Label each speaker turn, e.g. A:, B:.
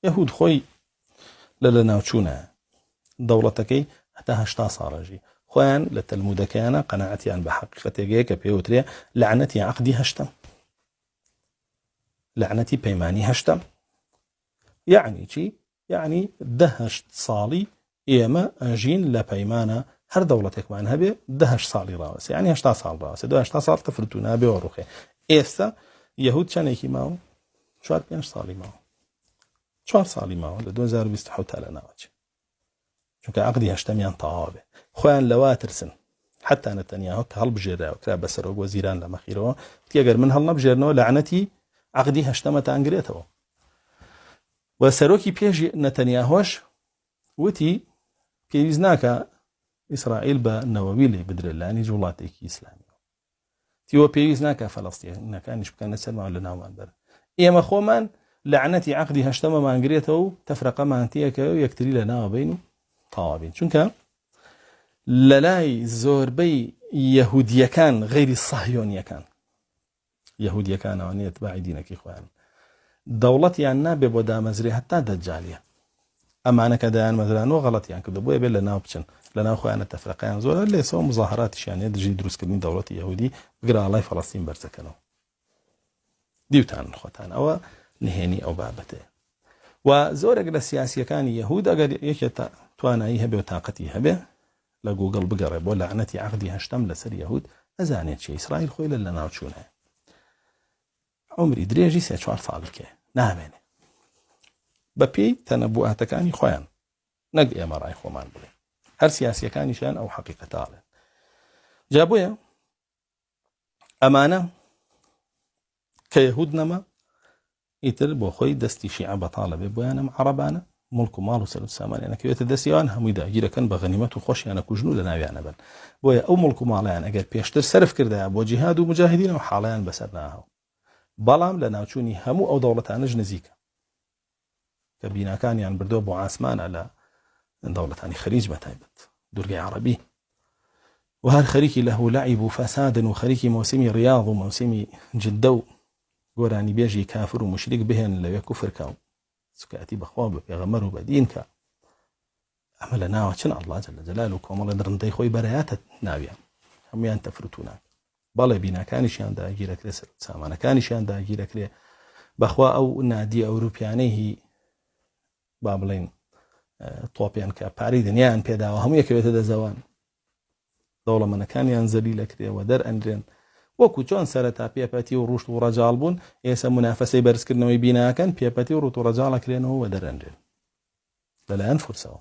A: یەهود خۆی لە لەناوچوونە، دەوڵەتەکەی هەتا 80 ساڵ ئەژی. خۆیان لە تەلمودەکەیانە قەناعەتیان بە حەقیقەتێک هەیە کە پێوترێ لەعنەتی عەقدی هەشتەم، لەعنەتی پەیمانی هەشتەم. یەعنی چی؟ یەعنی دە هەشت ساڵی ئێمە ئەژین لە پەیمانە هەر دەوڵەتێکمان هەبێ دە هەشت ساڵی ڕاوەسێ یعنی 80 ساڵ ڕاوەسێ دو 80 ساڵ تفرتو نابێ و ڕوخێ. ئێستا یەهود چەندێکی ماوە؟ چوار پێنج ساڵی ماوە، چوار ساڵی ماوە لە 2027 تا لە ناوەچێ، چونکە عقدی هەشتەمیان تەواو بێ. خۆیان لەوا ترسن. حتا نەتەنیاهۆ کە هەڵبژێراوە کرا بە سەرۆک وەزیران لە مەخیرەوە وتی ئەگەر من هەڵنەبژێرنەوە لەعنەتی عقدی هەشتەمەتان گرێتەوە. و سەرۆکی پێش نەتەنیاهۆش وتی پێویست ناکا ئیسرائیل بە نەوەوی لێ بدرێت لانی هیچ وڵاتێکی ئیسلامیەوە. تیوە پێویست ناکا فەلەستینەکانیش بکەنە سەرمان لە ناومان بەرن. ئێمە خۆمان لەعنەتی عەقدی هەشتەمەمان گرێتەوە و تەفرەقەمان تێکەوە و یەکتری لە ناوە بین و تەواو بین. چونکە لەلای زۆربەی یەهودیەکان غەیری سەهیۆنیەکان، یەهودیەکانەوە نیە تباعی دینەکەی خۆیان، دەوڵەتیان نابێ بۆ دامەزرێ هەتا دەجالیە. ئەمانە کە دایان مەزرانەوە غەڵەتیان کردو بۆیە بێت لە ناو بچن، لە ناو خۆیانە تەفرەقەیان زۆرە، لێسەوە مزاهراتیشیان هەیە دژی دروستکردنی دەوڵەتی یەهودی، بگرە ئاڵای فەڵەستین بەرزەکەنەوە. دیوتان خۆتان ئەوە نهێنی ئەو بابەتەیە. و زۆرێک لە سیاسیەکانی یەهود ئەگەر یەکێ توانایی هەبێ و تاقەتی هەبێ لە گوگڵ بگەڕێ بۆ لەعنەتی عەقدی هەشتەم لەسەر یەهود ئەزانێت چیە. ئیسرائیل خۆی لە لەناوچوونە، عومری درێژی سێ چوار ساڵی کێ نامێنێ بە پێی تەنەبوئاتەکانی خۆیان، نەک ئێمە ڕای خۆمان بڵێ، هەر سیاسیەکانیشیان ئەو حەقیقەتاڵێن. جا بۆیە ئەمانە کە یەهود نەما ئیتر بۆ خۆی دەستی شیعە بەتاڵە بێ بۆیان ئەم عەڕەبانە موڵک و ماڵ و سەر و سامانیان ئەکەوێتە دەستی ئەوان هەمووی داگیرەکەن بە غەنیمەت و خۆشیان ئەکوژن و لە ناویان ئەبەن. بۆیە ئەو موڵک و ماڵەیان ئەگەر پێشتر سەرف کردایە بۆ جیهاد و موجاهیدین ئەو حاڵەیان بەسەر ناهاو. بەڵام لە ناوچوونی هەموو ئەو دەوڵەتانەش نزیکە کە بیناکانیان بردووە بۆ عاسمانە لە دەوڵەتانی خەلیج بە تایبەت دوورگەی عەڕەبی و هەر خەریکی لەهو لەعیب و فەسادن و خەریکی مۆسیمی ڕیاض و مۆسیمی جدە و گۆرانیبێژی کافر و موشریک بهێنن لەوێ کوفر کا و سوکایەتی بە خوا و بە پێغەمبەر و بە دین کا. ئەمە لە ناوە چن ئەڵڵا جل جلالە و کۆمەڵە دڕندەی خۆی بەرەیاتە ناویان هەمویان تەفرتوونان. بەڵێ بیناکانیشیان داگیرەکرێ، سەر سامانەکانیشیان داگیرەکرێ. بەخوا ئەو نادی ئەوروپیانەی هی با بڵین تۆپیان کە پارەی دنیایان پێداوە هەموو یەکەوێتە دەزەوان. دەوڵەمەنەکانیان زەلیل ئەکرێ و دەرئەنرێن. وەکو چۆن سەرەتا پێپەتی و ڕووت و ڕەجاڵ بوون، ئێسە مونافەسەی بەرزکردنەوەی بیناکەن، پێپەتی و ڕووت و ڕەجاڵ ئەکرێنەوە و دەرئەنرێن لەلایەن فورسەوە.